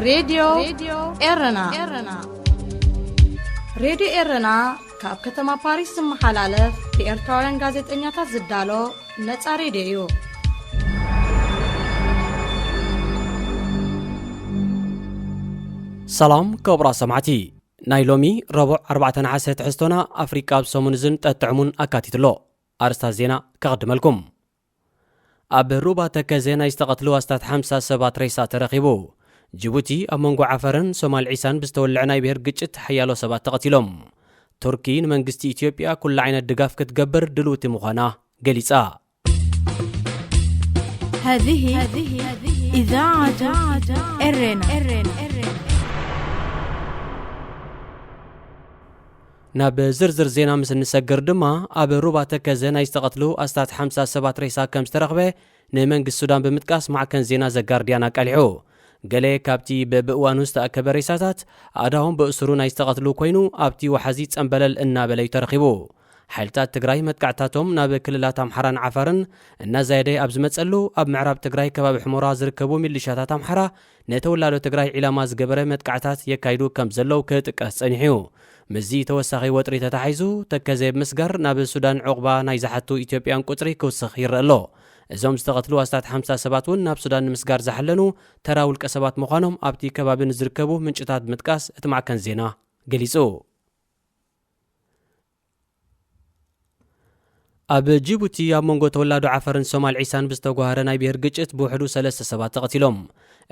ሬድዮ ኤረና። ሬድዮ ኤረና ካብ ከተማ ፓሪስ ዝመሓላለፍ ብኤርትራውያን ጋዜጠኛታት ዝዳሎ ነጻ ሬድዮ እዩ። ሰላም ክቡራት ሰማዕቲ፣ ናይ ሎሚ ረቡዕ ኣርባዕተ ነሓሰ ትሕዝቶና ኣፍሪቃ ኣብ ሰሙን እዝን ጠጥዕሙን ኣካቲትሎ። ኣርስታት ዜና ከቐድመልኩም። ኣብ ሩባ ተከዘ ናይ ዝተቐትሉ ኣስታት ሓምሳ ሰባት ሬሳ ተረኺቡ። ጅቡቲ ኣብ መንጎ ዓፈርን ሶማል ዒሳን ብዝተወልዐ ናይ ብሄር ግጭት ሓያሎ ሰባት ተቐቲሎም። ቱርኪ ንመንግስቲ ኢትዮጵያ ኩሉ ዓይነት ድጋፍ ክትገብር ድልውቲ ምዃና ገሊጻ። هذه إذاعة إرنا. ናብ ዝርዝር ዜና ምስ እንሰግር ድማ፣ ኣብ ሩባ ተከዘ ናይ ዝተቐትሉ ኣስታት ሓምሳ ሰባት ሬሳ ከም ዝተረኽበ ንመንግስቲ ሱዳን ብምጥቃስ ማዕከን ዜና ዘጋርድያን ኣቃሊሑ። ገለ ካብቲ በብእዋኑ ዝተኣከበ ሬሳታት ኣእዳዎም ብእሱሩ ናይ ዝተቐትሉ ኮይኑ፣ ኣብቲ ወሓዚ ጸምበለል እናበለ እዩ ተረኺቡ። ሓይልታት ትግራይ መጥቃዕታቶም ናብ ክልላት ኣምሓራን ዓፋርን እናዛየደ ኣብ ዝመጸሉ፣ ኣብ ምዕራብ ትግራይ ከባቢ ሕሞራ ዝርከቡ ሚሊሻታት ኣምሓራ ንተወላዶ ትግራይ ዒላማ ዝገበረ መጥቃዕታት የካይዱ ከም ዘለዉ ክጥቀስ ጸኒሑ እዩ። ምስዚ ተወሳኺ ወጥሪ ተታሒዙ፣ ተከዘ ብምስጋር ናብ ሱዳን ዑቕባ ናይ ዝሓቱ ኢትዮጵያን ቁጽሪ ክውስኽ ይረአ ኣሎ። እዞም ዝተቐትሉ ኣስታት ሓምሳ ሰባት እውን ናብ ሱዳን ንምስጋር ዝሓለኑ ተራ ውልቀ ሰባት ምዃኖም ኣብቲ ከባቢ ንዝርከቡ ምንጭታት ብምጥቃስ እቲ ማዕከን ዜና ገሊጹ። ኣብ ጅቡቲ ኣብ መንጎ ተወላዶ ዓፈርን ሶማል ዒሳን ብዝተጓሃረ ናይ ብሄር ግጭት ብውሕዱ ሰለስተ ሰባት ተቐቲሎም።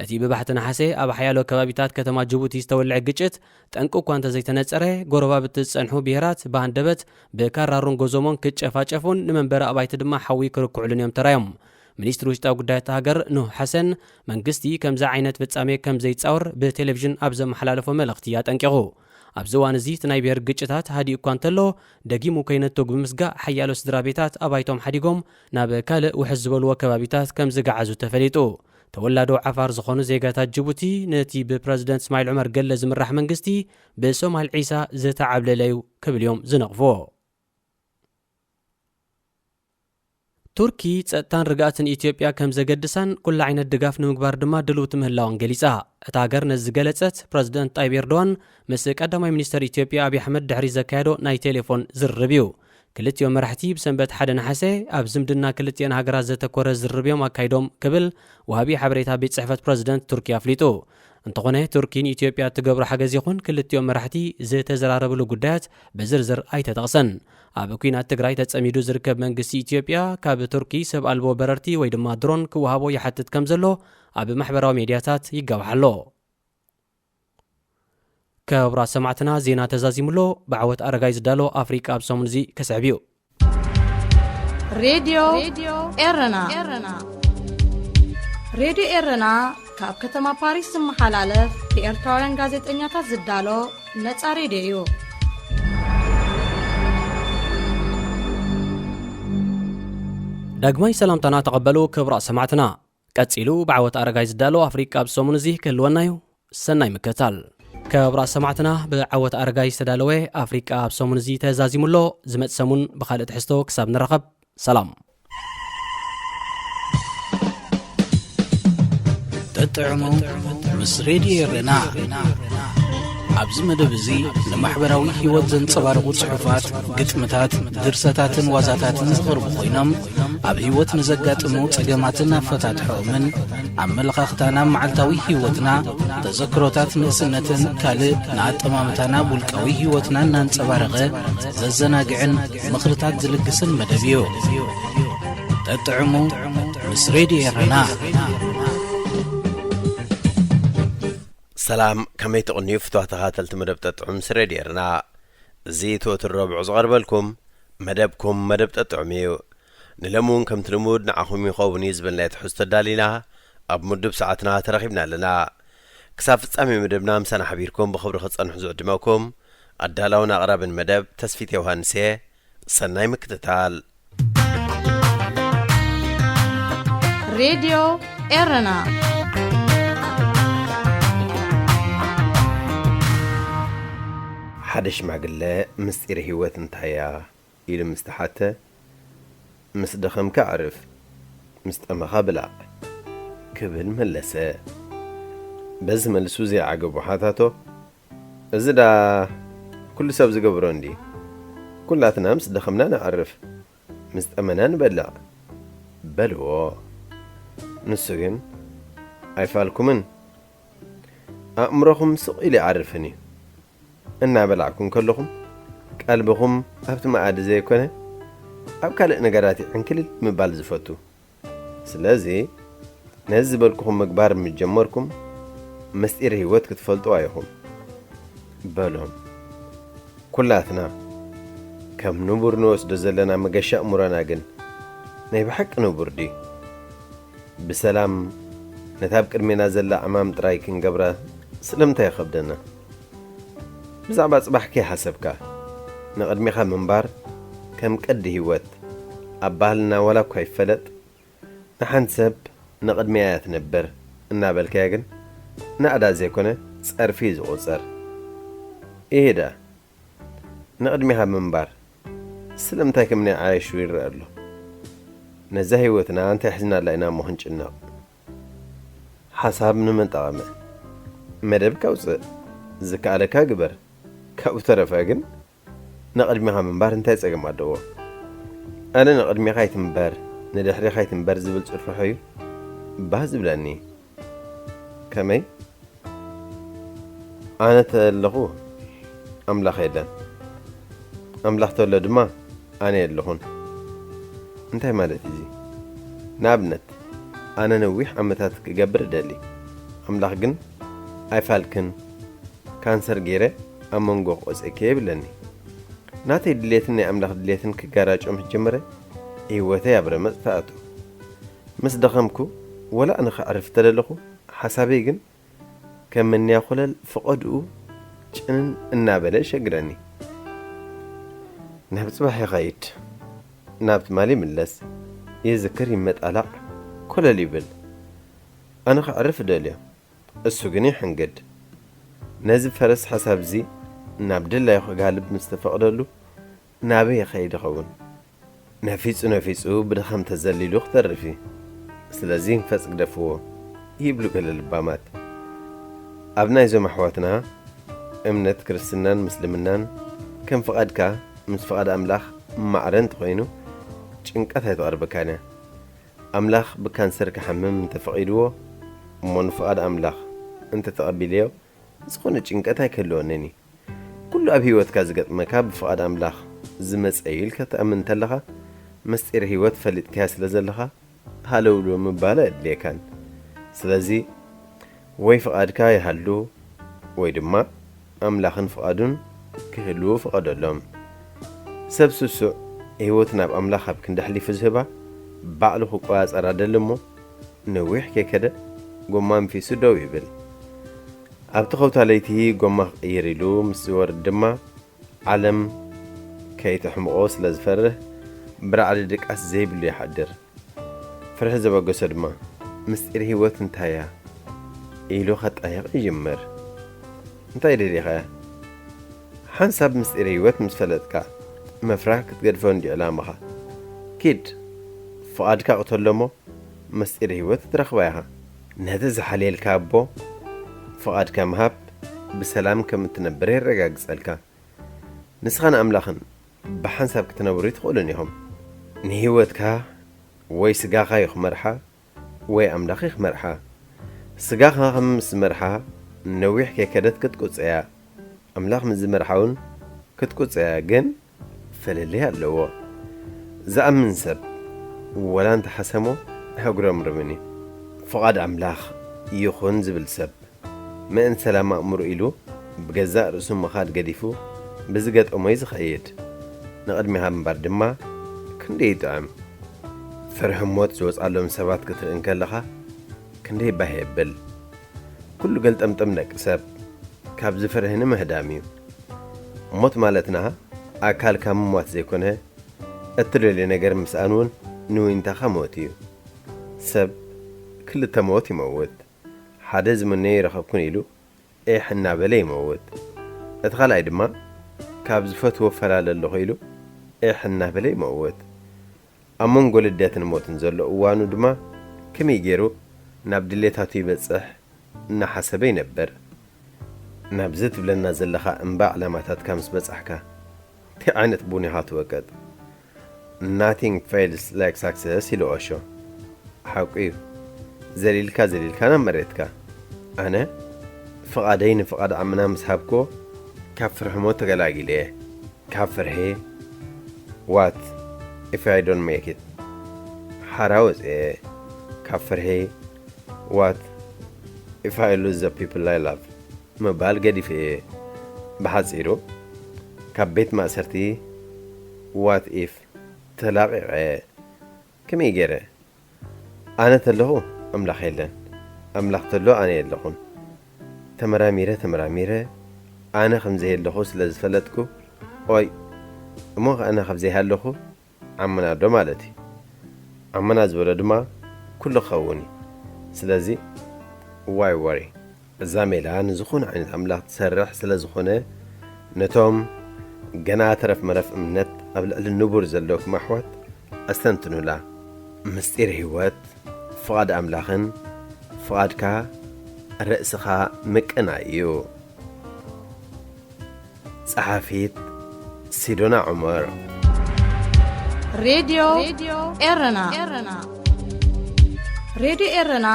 እቲ ብባሕቲ ነሓሰ ኣብ ሓያሎ ከባቢታት ከተማ ጅቡቲ ዝተወልዐ ግጭት ጠንቂ እኳ እንተዘይተነጸረ፣ ጎረባብቲ ዝጸንሑ ብሄራት ብሃንደበት ብካራሩን ጎዞሞን ክጨፋጨፉን ንመንበሪ ኣባይቲ ድማ ሓዊ ክርክዑሉን እዮም ተራዮም። ሚኒስትሪ ውሽጣዊ ጉዳያት ሃገር ኑህ ሓሰን፣ መንግስቲ ከምዚ ዓይነት ፍጻሜ ከም ዘይጻወር ብቴሌቪዥን ኣብ ዘመሓላለፎ መልእኽቲ ኣጠንቂቑ። ኣብዚ እዋን እዚ እቲ ናይ ብሄር ግጭታት ሃዲኡ እኳ እንተሎ፣ ደጊሙ ከይነቱግ ብምስጋእ ሓያሎ ስድራ ቤታት ኣባይቶም ሓዲጎም ናብ ካልእ ውሕዝ ዝበልዎ ከባቢታት ከም ዝገዓዙ ተፈሊጡ። ተወላዶ ዓፋር ዝኾኑ ዜጋታት ጅቡቲ ነቲ ብፕረዚደንት እስማዒል ዑመር ገለ ዝምራሕ መንግስቲ ብሶማል ዒሳ ዝተዓብለለ እዩ ክብል እዮም ዝነቕፍዎ። ቱርኪ ጸጥታን ርግኣትን ኢትዮጵያ ከም ዘገድሳን ኩሉ ዓይነት ድጋፍ ንምግባር ድማ ድልውቲ ምህላዋን ገሊጻ። እታ ሃገር ነዚ ዝገለጸት ፕረዚደንት ጣይብ ኤርዶዋን ምስ ቀዳማይ ሚኒስተር ኢትዮጵያ ኣብይ ኣሕመድ ድሕሪ ዘካየዶ ናይ ቴሌፎን ዝርርብ እዩ። ክልቲኦም መራሕቲ ብሰንበት ሓደ ነሓሰ ኣብ ዝምድና ክልቲኣን ሃገራት ዘተኮረ ዝርርብ እዮም ኣካይዶም ክብል ወሃቢ ሓበሬታ ቤት ጽሕፈት ፕረዚደንት ቱርኪ ኣፍሊጡ። እንተኾነ ቱርኪ ንኢትዮጵያ እትገብሮ ሓገዝ ይኹን ክልቲኦም መራሕቲ ዝተዘራረብሉ ጉዳያት ብዝርዝር ኣይተጠቕሰን። ኣብ ኲናት ትግራይ ተጸሚዱ ዝርከብ መንግስቲ ኢትዮጵያ ካብ ቱርኪ ሰብ ኣልቦ በረርቲ ወይ ድማ ድሮን ክወሃቦ ይሓትት ከም ዘሎ ኣብ ማሕበራዊ ሜድያታት ይጋባሕ ኣሎ። ክቡራት ሰማዕትና፣ ዜና ተዛዚሙሎ። ብዓወት ኣረጋይ ዝዳሎ ኣፍሪቃ ኣብ ሰሙን እዚ ክስዕብ እዩ። ሬድዮ ኤረና። ሬድዮ ኤረና ካብ ከተማ ፓሪስ ዝመሓላለፍ ብኤርትራውያን ጋዜጠኛታት ዝዳሎ ነጻ ሬድዮ እዩ። ዳግማይ ሰላምታና ተቐበሉ ክቡራት ሰማዕትና። ቀጺሉ ብዓወት ኣረጋይ ዝዳሎ ኣፍሪቃ ኣብ ሰሙን እዚ ክህልወና እዩ። ሰናይ ምክትታል። ክቡራት ሰማዕትና፣ ብዓወት ኣረጋይ ዝተዳለወ ኣፍሪቃ ኣብ ሰሙን እዚ ተዛዚሙ ኣሎ። ዝመጽእ ሰሙን ብኻልእ ትሕዝቶ ክሳብ ንራኸብ፣ ሰላም። ጠጥዕሙ ምስ ሬድዮ ኤረና። ኣብዚ መደብ እዚ ንማሕበራዊ ህይወት ዘንጸባርቑ ጽሑፋት፣ ግጥምታት፣ ድርሰታትን ዋዛታትን ዝቐርቡ ኮይኖም፣ ኣብ ህይወት ንዘጋጥሙ ጸገማትን ኣፈታትሖኦምን፣ ኣመለኻኽታና ኣብ መዓልታዊ ህይወትና፣ ተዘክሮታት ንእስነትን ካልእ ንኣጠማምታና ኣብ ውልቃዊ ህይወትና እናንጸባረቐ ዘዘናግዕን ምኽርታት ዝልግስን መደብ እዩ። ጠጥዕሙ ምስ ሬድዮ ኤረና። ሰላም፣ ከመይ ትቕንዩ ፍትዋት ተኸታተልቲ መደብ ጠጥዑ ምስ ሬድዮ ኤረና? እዚ እቲ ወትሩ ረቡዕ ዝቐርበልኩም መደብኩም መደብ ጠጥዑም እዩ። ንሎሚ እውን ከምቲ ልሙድ ንዓኹም ይኸውን እዩ ዝበልናዮ ትሕዝቶ ኣዳሊና ኣብ ምዱብ ሰዓትና ተረኺብና ኣለና። ክሳብ ፍጻሜ መደብና ምሳና ሓቢርኩም ብኽብሪ ክትጸንሑ ዝዕድመኩም ኣዳላውን ኣቕራብን መደብ ተስፊት ዮሃንስ እየ። ሰናይ ምክትታል። ሬድዮ ኤረና። ሓደ ሽማግለ ምስጢር ህይወት እንታይ እያ ኢሉ ምስ ተሓተ፣ ምስ ደኸምካ ኣዕርፍ፣ ምስ ጠመኻ ብላዕ ክብል መለሰ። በዚ መልሱ ዘይዓገቡ ሓታቶ፣ "እዚ ዳ ኩሉ ሰብ ዝገብሮ እንዲ፣ ኩላትና ምስ ደኸምና ነዕርፍ፣ ምስ ጠመና ንበልዕ" በልዎ። ንሱ ግን፣ "ኣይፋልኩምን፣ ኣእምሮኹም ስቕ ኢሉ ይዓርፍን እዩ። እናበላዕኩም ከለኹም ቀልብኹም ኣብቲ መኣዲ ዘይኮነ ኣብ ካልእ ነገራት እዩ ዕንክሊል ምባል ዝፈቱ። ስለዚ ነዚ ዝበልኩኹም ምግባር ምስ ጀመርኩም ምስጢር ህይወት ክትፈልጡ ኢኹም" በሎም። ኩላትና ከም ንቡር ንወስዶ ዘለና መገሻ ኣእምሮና ግን ናይ ብሓቂ ንቡር ድዩ? ብሰላም ነታ ኣብ ቅድሜና ዘላ ዕማም ጥራይ ክንገብራ ስለምንታይ ይኸብደና? ብዛዕባ ጽባሕ ከይሓሰብካ፣ ንቕድሜኻ ምንባር ከም ቅዲ ህይወት ኣብ ባህልና ዋላ እኳ ይፈለጥ፣ ንሓንቲ ሰብ ንቕድሚኣ እያ ትነብር እናበልካያ ግን ናእዳ ዘይኮነ ጸርፊ እዩ ዝቑጸር። እሄዳ ንቕድሜኻ ምንባር ስለምንታይ ከም ናይ ዓያሹ ይረአ ኣሎ? ነዛ ህይወትና እንታይ ሒዝናላ ኢና እሞ ክንጭነቕ? ሓሳብ ንመን ጠቐመ? መደብካ ኣውጽእ፣ ዝከኣለካ ግበር። ካብኡ ተረፈ ግን ንቕድሜኻ ምንባር እንታይ ጸገም ኣለዎ? ኣነ ንቕድሜኻ ኣይትንበር፣ ንድሕሬኻ ኣይትንበር ዝብል ጽርፍሑ እዩ ባህ ዝብለኒ። ከመይ? ኣነ ተለኹ ኣምላኽ የለን፣ ኣምላኽ ተሎ ድማ ኣነ የለኹን። እንታይ ማለት እዩ እዚ? ንኣብነት፣ ኣነ ነዊሕ ዓመታት ክገብር እደሊ፣ ኣምላኽ ግን ኣይፋልክን፣ ካንሰር ገይረ ኣብ መንጎ ክቆጽየኪ ይብለኒ። ናተይ ድሌትን ናይ ኣምላኽ ድሌትን ክጋራጮ ምስ ጀመረ፣ ህይወተይ ኣብ ረመጽ ተኣቱ። ምስ ደኸምኩ፣ ወላ ኣነ ከዕርፍ ተደለኹ፣ ሓሳበይ ግን ከም መንያ ኮለል ፈቐድኡ ጭንን እናበለ ይሸግረኒ። ናብ ጽባሕ ይኸይድ፣ ናብ ትማሊ ይምለስ፣ ይዝክር፣ ይመጣላዕ፣ ኮለል ይብል። ኣነ ከዕርፍ እደልዮ፣ እሱ ግን ይሕንግድ። ነዚ ፈረስ ሓሳብ'ዚ ናብ ድላዩ ክጋልብ ምስ ተፈቕደሉ፣ ናበይ ይኸይድ ይኸውን? ነፊጹ ነፊጹ ብድኻም ተዘሊሉ ክተርፍ እዩ። ስለዚ ንፈጽ ግደፍዎ ይብሉ ገለ ልባማት። ኣብ ናይዞም ኣሕዋትና እምነት ክርስትናን ምስልምናን ከም ፍቓድካ ምስ ፍቓድ ኣምላኽ ማዕረ እንተኾይኑ ጭንቀት ኣይተቐርበካን እያ። ኣምላኽ ብካንሰር ክሓምም እንተፈቒድዎ እሞ ንፍቓድ ኣምላኽ እንተተቐቢለዮ ዝኾነ ጭንቀት ኣይክህልወንን እዩ። ኩሉ ኣብ ህይወትካ ዝገጥመካ ብፍቓድ ኣምላኽ ዝመጸ እዩ ኢልካ ትኣምን እንተለኻ፣ ምስጢር ህይወት ፈሊጥካያ ስለ ዘለኻ፣ ሃለውለው ምባል ኣየድልየካን። ስለዚ፣ ወይ ፍቓድካ ይሃሉ፣ ወይ ድማ ኣምላኽን ፍቓዱን ክህልዉ ፍቐደሎም። ሰብ ስሱዕ ህይወቱ ናብ ኣምላኽ ኣብ ክንዲ ኣሕሊፉ ዝህባ፣ ባዕሉ ክቆጻጸራ ደሊ እሞ፣ ነዊሕ ከይከደ፣ ጎማ ኣንፊሱ ደው ይብል። ኣብቲ ከውታ ለይቲ ጎማ ክቕይር ኢሉ ምስ ዝወርድ ድማ፣ ዓለም ከይተሕምቖ ስለ ዝፈርህ፣ ብራዕዲ ድቃስ ዘይብሉ ይሓድር። ፍርሒ ዘበገሶ ድማ፣ "ምስጢር ህይወት እንታይ እያ?" ኢሉ ከጣይቕ ይጅምር። እንታይ ደሊኻ እያ? ሓንሳብ ምስጢር ህይወት ምስ ፈለጥካ፣ ምፍራህ ክትገድፎ እንድዩ ዕላማኻ። ኪድ፣ ፍቓድካ ቅተሎ እሞ፣ ምስጢር ህይወት ክትረኽባ ኢኻ። ነቲ ዝሓልየልካ ኣቦ፣ ፍቓድካ ምሃብ፣ ብሰላም ከም እትነብር የረጋግጸልካ። ንስኻን ኣምላኽን ብሓንሳብ ክትነብሩ ኣይትኽእሉን ኢኹም። ንህይወትካ ወይ ስጋኻ እዩ ክመርሓ፣ ወይ ኣምላኽ እዩ ክመርሓ። ስጋኻ ከም ምስ ዝመርሓ፣ ነዊሕ ከይከደት ክትቁጸያ፣ ኣምላኽ ምስ ዝመርሓ እውን ክትቁጸያ፣ ግን ፍልልይ ኣለዎ። ዝኣምን ሰብ፣ ወላ እንተሓሰሞ፣ ኣየጉረምርምን እዩ። ፍቓድ ኣምላኽ ይኹን ዝብል ሰብ፣ ምእንቲ ሰላም ኣእምሮ ኢሉ ብገዛእ ርእሱ ምኻድ ገዲፉ ብዝገጠሞ እዩ ዝኸይድ። ንቕድሚኻ ምንባር ድማ ክንደይ ይጥዕም። ፍርሒ ሞት ዝወጽኣሎም ሰባት ክትርኢ እንከለኻ ክንደይ ባህ የብል። ኩሉ ገልጠምጠም ደቂ ሰብ ካብዚ ፍርሂ ንምህዳም እዩ። ሞት ማለትና ኣካልካ ምሟት ዘይኮነ፣ እትደልዮ ነገር ምስኣን እውን ንዊንታኻ ሞት እዩ። ሰብ ክልተ ሞት ይመውት። ሓደ ዝምነዮ ይረኸብኩን ኢሉ ኤሕ እናበለ ይመውት። እቲ ካልኣይ ድማ ካብ ዝፈትዎ ፈላለ ኣለኹ ኢሉ ኤሕ እናበለ ይመውት። ኣብ መንጎ ልደትን ሞትን ዘሎ እዋኑ ድማ ከመይ ገይሩ ናብ ድሌታቱ ይበጽሕ እናሓሰበ ይነብር። ናብዚ ትብለና ዘለኻ እምባ ዕላማታትካ ምስ በጻሕካ፣ እንታይ ዓይነት ቡን ኢኻ ትወቅጥ? Nothing fails like success ኢሉ ኦሾ። ሓቁ እዩ። ዘሊልካ ዘሊልካ ናብ መሬትካ። ኣነ ፍቓደይ ንፍቓድ ዓምና ምስ ሃብኮ፣ ካብ ፍርሕሞ ተገላጊለ እየ። ካብ ፍርሒ፣ what if I don't make it? ሓራ ወፅኤ። ካብ ፍርሒ፣ what if I lose the people I love? ምባል ገዲፈ እየ። ብሓፂሩ፣ ካብ ቤት ማእሰርቲ what if ተላቒቐ። ከመይ ገይረ? ኣነ ተለኹ ኣምላኽ የለን፣ ኣምላኽ ተሎ ኣነ የለኹን። ተመራሚረ ተመራሚረ ኣነ ከም ዘየለኹ ስለ ዝፈለጥኩ፣ ኦይ እሞ ኣነ ካብ ዘይሃለኹ ዓመና ዶ ማለት እዩ? ዓመና ዝበሎ ድማ ኩሉ ክኸውን እዩ። ስለዚ ዋይ ወሪ። እዛ ሜላ ንዝኾነ ዓይነት ኣምላኽ ትሰርሕ ስለ ዝኾነ፣ ነቶም ገና ተረፍ መረፍ እምነት ኣብ ልዕሊ ንቡር ዘለኩም ኣሕዋት ኣስተንትኑላ። ምስጢር ህይወት ፍቓድ ኣምላኽን ፍቓድካ ርእስኻ ምቅናይ እዩ። ጸሓፊት ሲዶና ዑመር። ሬድዮ ኤረና። ሬድዮ ኤረና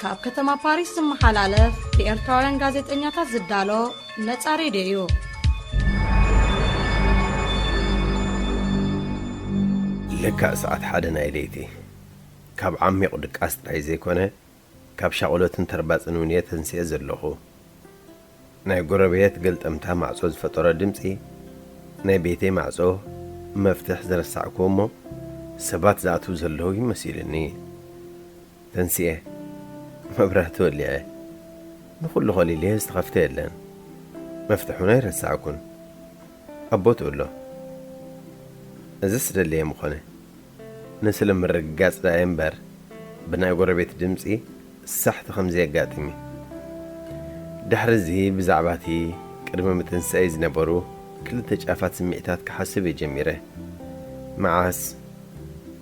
ካብ ከተማ ፓሪስ ዝመሓላለፍ ብኤርትራውያን ጋዜጠኛታት ዝዳሎ ነጻ ሬድዮ እዩ። ልክዕ ሰዓት ሓደ ናይ ለይቲ፣ ካብ ዓሚቕ ድቃስ ጥራይ ዘይኮነ፣ ካብ ሻቕሎትን ተርባጽን እውን እየ ተንስኤ ዘለኹ። ናይ ጎረቤት ገልጠምታ ማዕጾ ዝፈጠሮ ድምጺ፣ ናይ ቤተይ ማዕጾ መፍትሕ ዝረሳዕኩዎ እሞ፣ ሰባት ዝኣትዉ ዘለዉ ይመሲሉኒ። ተንስኤ፣ መብራህቲ ወሊዐ። ንኹሉ ኸሊለየ ዝተኸፍተ የለን። መፍትሕ እውን ኣይረሳዕኩን። ኣብ ቦትኡ ኣሎ። እዝስ ደለየ ምኾነ። ንስለ ምርግጋጽ ደኣ እምበር፣ ብናይ ጎረቤት ድምጺ ሳሕቲ ከም ዘየጋጥም እዩ። ድሕሪ እዚ ብዛዕባ እቲ ቅድሚ ምትንሳኤይ ዝነበሩ ክልተ ጫፋት ስምዒታት ክሓስብ እየ ጀሚረ። መዓስ፣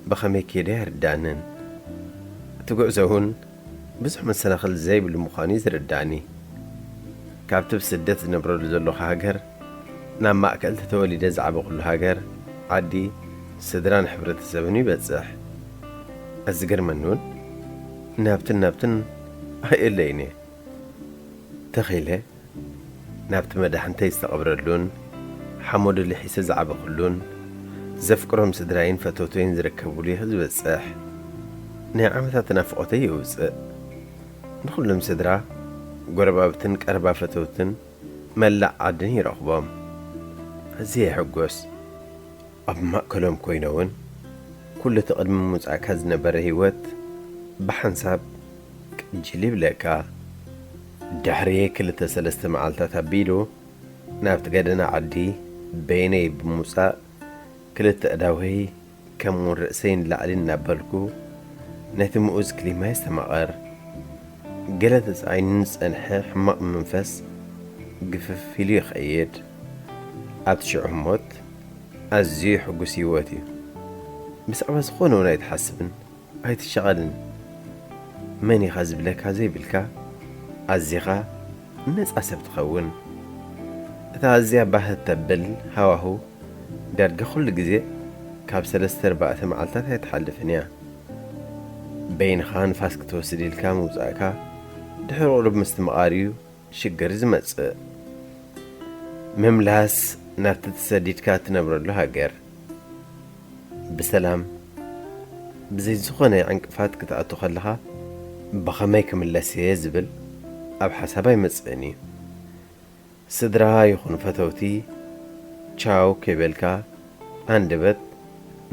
ብኸመይ ከይደ ኣይርድኣንን። እቲ ጉዕዞ እውን ብዙሕ መሰናኽል ዘይብሉ ምዃኑ እዩ ዝርድኣኒ። ካብቲ ብስደት ዝነብረሉ ዘለኹ ሃገር ናብ ማእከል ተተወሊደ ዝዓበኹሉ ሃገር፣ ዓዲ፣ ስድራን ሕብረተሰብን ይበጽሕ። እዚ ገርመኒ እውን ናብትን ናብትን ኣይእለይን እየ። ተኺለ ናብቲ መዳሕንተይ ዝተቐብረሉን ሓመዱ ልሒሰ ዝዓበኹሉን ዘፍቅሮም ስድራይን ፈተውተይን ዝርከብሉ እየ ዝበጽሕ። ናይ ዓመታት ናፍቖተይ የውጽእ። ንኹሎም ስድራ፣ ጎረባብትን ቀረባ ፈተውትን መላእ ዓድን ይረኽቦም። ኣዝየ ይሕጎስ። ኣብ ማእከሎም ኮይነ እውን ኩሉ እቲ ቅድሚ ምውጻእካ ዝነበረ ህይወት ብሓንሳብ ቅጅል ይብለካ። ድሕሪ ክልተ ሰለስተ መዓልታት ኣቢሉ ናብቲ ገደና ዓዲ በይነይ ብምውጻእ ክልተ ኣእዳወይ ከም እውን ርእሰይ ንላዕሊ እናበልኩ ነቲ ምኡዝ ክሊማ የስተማቕር። ገለ ተጻዒኑ ዝጸንሐ ሕማቕ መንፈስ ግፍፍ ኢሉ ይኸይድ። ኣብቲ ሽዑ ህሞት ኣዝዩ ሕጉስ ህይወት እዩ። ብዛዕባ ዝኾነ እውን ኣይትሓስብን ኣይትሻቐልን። መን ኢኻ ዝብለካ ዘይብልካ ኣዚኻ ነጻ ሰብ ትኸውን። እታ ኣዝያ ባህ እተብል ሃዋሁ ዳርጋ ኩሉ ግዜ ካብ ሰለስተ ኣርባዕተ መዓልታት ኣይትሓልፍን እያ። በይንኻ ንፋስ ክትወስድ ኢልካ ምውጻእካ ድሕሪ ቁሩብ ምስትምቓር እዩ ሽግር ዝመጽእ። ምምላስ ናብቲ ተሰዲድካ እትነብረሉ ሃገር። ብሰላም ብዘይ ዝኾነ ዕንቅፋት ክትኣቱ ከለኻ ብኸመይ ክምለስ እየ ዝብል ኣብ ሓሳብ ኣይመጽእን እዩ። ስድራ ይኹን ፈተውቲ ቻው ከይበልካ፣ ሃንደበት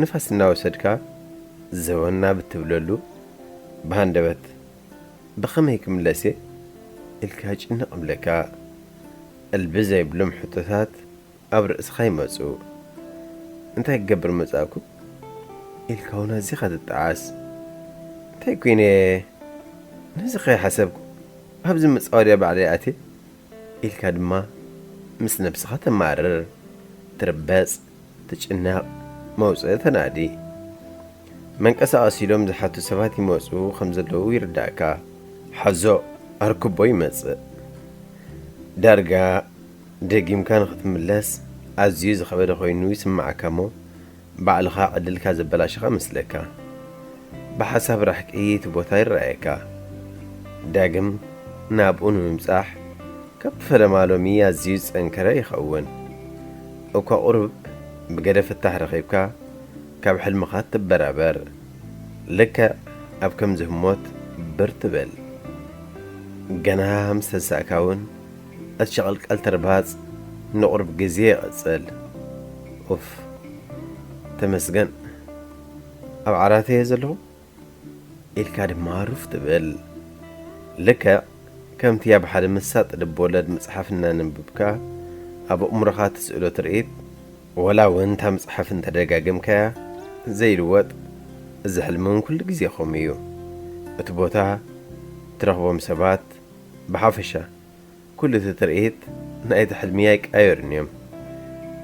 ንፋስ እናወሰድካ ዘወና ብትብለሉ፣ ብሃንደበት ብኸመይ ክምለስ እየ ኢልካ ጭንቕ እብለካ። እልቢ ዘይብሎም ሕቶታት ኣብ ርእስኻ ይመጹ። እንታይ ክገብር መጻእኩ ኢልካ እውን ኣዚኻ ትጠዓስ። እንታይ ኮይነ ነዚ ከይሓሰብኩ ኣብዚ መጻወድያ ባዕለይ ኣትየ ኢልካ ድማ ምስ ነብስኻ ተማርር፣ ትርበጽ፣ ትጭነቕ፣ መውጽኢ ተናዲ። መንቀሳቐሲ ኢሎም ዝሓቱ ሰባት ይመጹ ከም ዘለዉ ይርዳእካ። ሓዞ፣ ኣርክቦ ይመጽእ። ዳርጋ ደጊምካ ንኽትምለስ ኣዝዩ ዝኸበደ ኮይኑ ይስምዓካ እሞ፣ ባዕልኻ ዕድልካ ዘበላሸኻ መስለካ። ብሓሳብ ራሕቂ እቲ ቦታ ይረኣየካ። ዳግም ናብኡ ንምብጻሕ ካብቲ ፈለማ ሎሚ ኣዝዩ ዝጸንከረ ይኸውን። እኳ ቁሩብ ብገለ ፍታሕ ረኺብካ ካብ ሕልምኻ ትበራበር። ልክዕ ኣብ ከምዚ ህሞት ብር ትብል። ገና ምስ ተንሳእካ እውን እቲ ሸቐልቀል ተርባጽ ንቑሩብ ግዜ ይቕጽል። ኡፍ፣ ተመስገን፣ ኣብ ዓራት እየ ዘለኹ ኢልካ ድማ ሩፍ ትብል። ልክዕ ከምቲ ኣብ ሓደ መሳጢ ልብ ወለድ መጽሓፍ እናንብብካ ኣብ ኣእምሮኻ ትስእሎ ትርኢት፣ ወላ እውን እታ መጽሓፍ እንተደጋገምካያ ዘይልወጥ፣ እዚ ሕልሚ እውን ኩሉ ግዜ ከምኡ እዩ። እቲ ቦታ፣ ትረኽቦም ሰባት፣ ብሓፈሻ ኩሉ እቲ ትርኢት ናይቲ ሕልሚ ኣይቀያየሩን እዮም።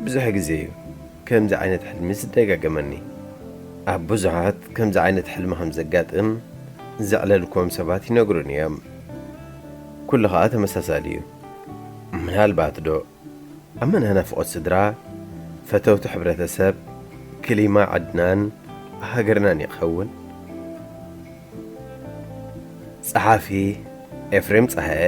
ብዙሕ ግዜ እዩ ከምዚ ዓይነት ሕልሚ ዝደጋገመኒ። ኣብ ብዙሓት ከምዚ ዓይነት ሕልሚ ከም ዘጋጥም ዘዕለልክዎም ሰባት ይነግሩኒ እዮም። ኩሉ ኸኣ ተመሳሳሊ እዩ። ምናልባት ዶ ኣብ መናናፍቖት ስድራ፣ ፈተውቲ ሕብረተሰብ፣ ክሊማ ዓድናን ሃገርናን ይኸውን? ጸሓፊ ኤፍሬም ጸሃየ።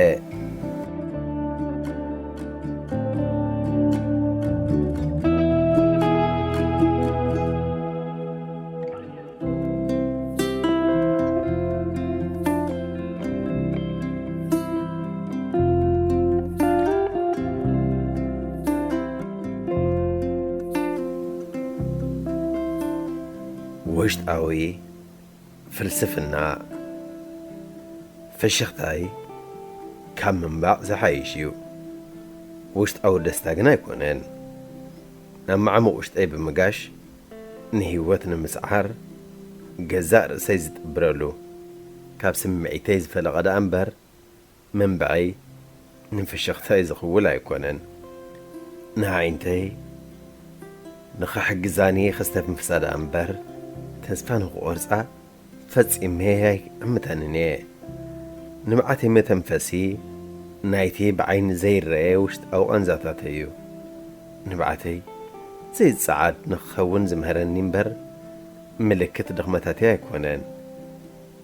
ውሽጣዊ ፍልስፍና። ፍሽኽታይ ካብ ምንባዕ ዝሓይሽ እዩ። ውሽጣዊ ደስታ ግን ኣይኮነን። ኣብ ማዕሙቕ ውሽጠይ ብምጋሽ ንህይወት ንምስዓር ገዛእ ርእሰይ ዝጥብረሉ፣ ካብ ስምዒተይ ዝፈለቐ ደኣ እምበር፣ መንብዐይ ንፍሽኽታይ ዝኽውል ኣይኮነን። ንኣዒንተይ ንኽሕግዛኒ ክስተንፍሳ ደኣ እምበር፣ ተስፋ ንኽቖርጻ ፈጺመ ኣይዕምተንን እየ። ንብዓተይ መተንፈሲ ናይቲ ብዓይኒ ዘይረኣየ ውሽጣዊ ቃንዛታተይ እዩ። ንብዓተይ ዘይጸዓድ ንኽኸውን ዝምህረኒ እምበር፣ ምልክት ድኽመታተይ ኣይኮነን።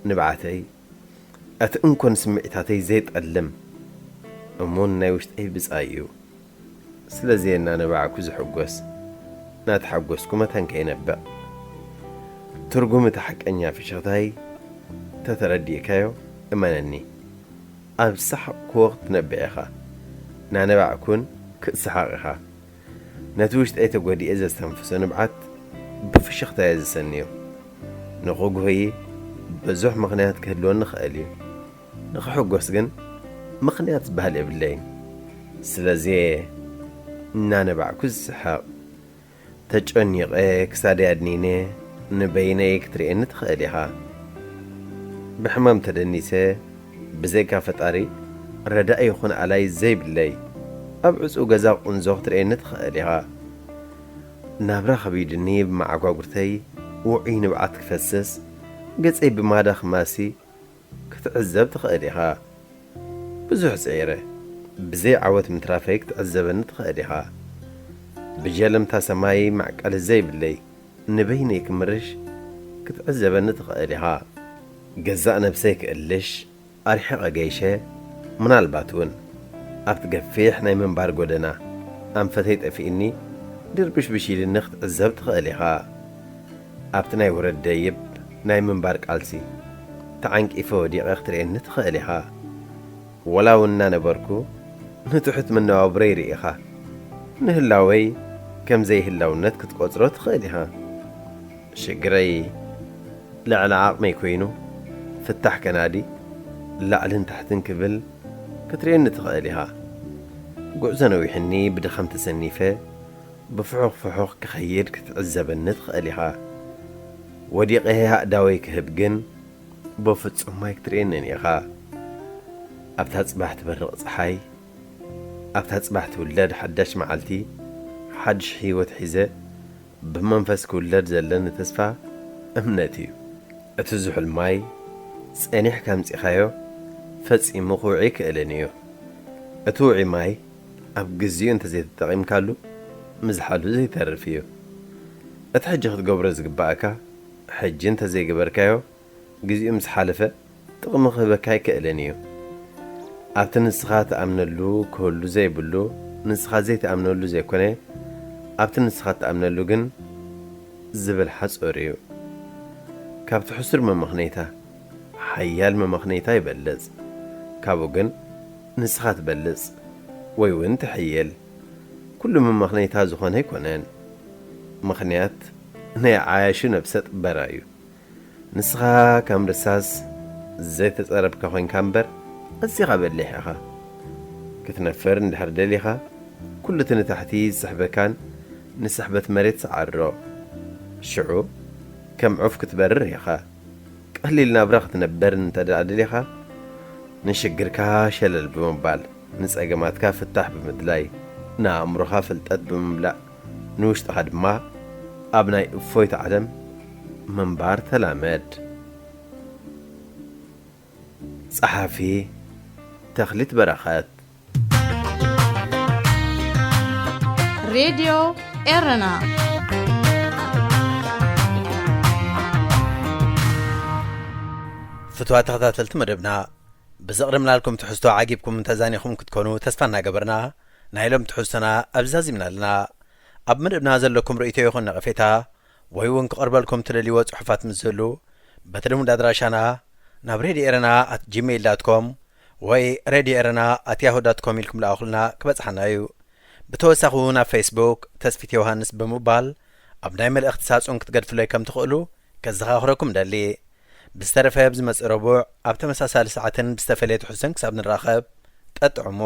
ንብዓተይ እቲ እንኮን ስምዒታተይ ዘይጠልም እሙን ናይ ውሽጠይ ብጻይ እዩ። ስለዚ እናነባዕኩ ዝሕጎስ፣ እናተሓጎስኩ መታን ከይነብዕ። ትርጉም እቲ ሓቀኛ ፍሽኽታይ ተተረዲእካዮ፣ እመነኒ፣ ኣብ ዝሰሓቕኩዎ ክትነብዕ ኢኻ። እናነባዕኩን ክትሰሓቕ ኢኻ። ነቲ ውሽጠይ ተጎዲኤ ዘስተንፍሶ ንብዓት ብፍሽኽታ እየ ዝሰንዮ። ንኽጉህይ ብዙሕ ምኽንያት ክህልወኒ ይኽእል እዩ። ንኽሕጎስ ግን ምኽንያት ዝበሃል የብለይን። ስለዚ እየ እናነባዕኩ ዝስሕቕ። ተጨኒቐ ክሳደይ ኣድኒነ ንበይነይ ክትርእየኒ ትኽእል ኢኻ። ብሕማም ተደኒሰ ብዘይካ ፈጣሪ ረዳኢ ይኹን ኣላይ ዘይብለይ ኣብ ዕጹው ገዛ ቁንዞ ክትርእየኒ ትኽእል ኢኻ። ናብራ ከቢድኒ ብመዓጓጉርተይ ውዑይ ንብዓት ክፈስስ፣ ገጸይ ብማዳ ክማሲ ክትዕዘብ ትኽእል ኢኻ። ብዙሕ ጽዒረ ብዘይ ዓወት ምትራፈይ ክትዕዘበኒ ትኽእል ኢኻ። ብጀለምታ ሰማይ ማዕቀሊ ዘይብለይ ንበይነይ ክምርሽ ክትዕዘበኒ ትኽእል ኢኻ። ገዛእ ነብሰይ ክእልሽ ኣርሒቐ ገይሸ፣ ምናልባት እውን ኣብቲ ገፊሕ ናይ ምንባር ጎደና ኣንፈተይ ጠፊእኒ ድርብሽብሽ ኢልኒ ክትዕዘብ ትኽእል ኢኻ። ኣብቲ ናይ ወረድ ደይብ ናይ ምንባር ቃልሲ ተዓንቂፈ ወዲቐ ክትርእየኒ ትኽእል ኢኻ። ወላ እውን እናነበርኩ ንትሑት መነባብሮይ ርኢኻ ንህላወይ ከም ዘይህላውነት ክትቆጽሮ ትኽእል ኢኻ። ሽግረይ ልዕሊ ዓቕመይ ኮይኑ ፍታሕ ከናዲ ላዕልን ታሕትን ክብል ክትርእየኒ ትኽእል ኢኻ። ጉዕዞ ነዊሕኒ ብድኻም ተሰኒፈ ብፍሑኽ ፍሑኽ ክኸይድ ክትዕዘበኒ ትኽእል ኢኻ። ወዲቐ ኣእዳወይ ክህብ ግን ብፍጹም ኣይክትርእየንን ኢኻ። ኣብታ ጽባሕ ትበርቕ ጸሓይ፣ ኣብታ ጽባሕ ትውለድ ሓዳሽ መዓልቲ፣ ሓድሽ ህይወት ሒዘ ብመንፈስ ክውለድ ዘለኒ ተስፋ እምነት እዩ። እቲ ዝሑል ማይ ጸኒሕካ ኣምጺኻዮ፣ ፈጺሙ ክውዒ ኣይክእልን እዩ። እቲ ውዑይ ማይ ኣብ ግዜኡ እንተዘይተጠቒምካሉ፣ ምዝሓሉ ዘይተርፍ እዩ። እቲ ሕጂ ክትገብሮ ዝግባእካ፣ ሕጂ እንተዘይገበርካዮ፣ ግዜኡ ምስ ሓለፈ ጥቕሚ ክህበካ ኣይክእልን እዩ። ኣብቲ ንስኻ ትኣምነሉ ክህሉ ዘይብሉ፣ ንስኻ ዘይትኣምነሉ ዘይኮነ፣ ኣብቲ ንስኻ ትኣምነሉ ግን ዝብል ሓጹር እዩ። ካብቲ ሕሱር መመኽነይታ፣ ሓያል መመኽነይታ ይበልጽ። ካብኡ ግን ንስኻ ትበልጽ ወይ እውን ትሕይል። ኩሉ መመኽነይታ ዝኾነ ኣይኮነን። ምኽንያት ናይ ዓያሹ ነብሰ ጥበራ እዩ። ንስኻ ከም ርሳስ ዘይተጸረብካ ኮይንካ እምበር፣ ኣዚኻ በሊሕ ኢኻ። ክትነፍር እንድሕር ደሊኻ፣ ኩሉ እቲ ንታሕቲ ዝስሕበካን ንስሕበት መሬት ሰዓሮ። ሽዑ ከም ዑፍ ክትበርር ኢኻ። ቀሊል ናብራ ክትነብር እንተ ደኣ ደሊኻ፣ ንሽግርካ ሸለል ብምባል፣ ንጸገማትካ ፍታሕ ብምድላይ፣ ንኣእምሮኻ ፍልጠት ብምምላእ፣ ንውሽጥኻ ድማ ኣብ ናይ እፎይታ ዓለም ምንባር ተላመድ። ጸሓፊ ተኽሊት በረኸት። ሬድዮ ኤረና። ፍትዋ ተኸታተልቲ መደብና፣ ብዘቕረብናልኩም ትሕዝቶ ዓጊብኩም እንተዛኒኹም ክትኮኑ ተስፋ እናገበርና፣ ናይ ሎም ትሕዝቶና ኣብዚ ዛዚምና ኣለና። ኣብ መደብና ዘለኩም ርእይቶ ይኹን ነቐፌታ፣ ወይ እውን ክቐርበልኩም ትደልይዎ ጽሑፋት ምስ ዝህሉ፣ በቲ ልሙድ ኣድራሻና ናብ ሬድዮ ኤረና ኣት ጂሜይል ዳት ኮም ወይ ሬድዮ ኤረና ኣት ያሁ ዳት ኮም ኢልኩም ለኣኹልና፣ ክበጽሓና እዩ። ብተወሳኺ እውን ኣብ ፌስቡክ ተስፊት ዮሃንስ ብምባል ኣብ ናይ መልእኽቲ ሳጹን ክትገድፍለይ ከም ትኽእሉ ከዘኻኽረኩም ደሊ። ብዝተረፈ ኣብ ዝመጽእ ረቡዕ ኣብ ተመሳሳሊ ሰዓትን ብዝተፈለየ ትሕዝቶን ክሳብ ንራኸብ፣ ጠጥዕሙ።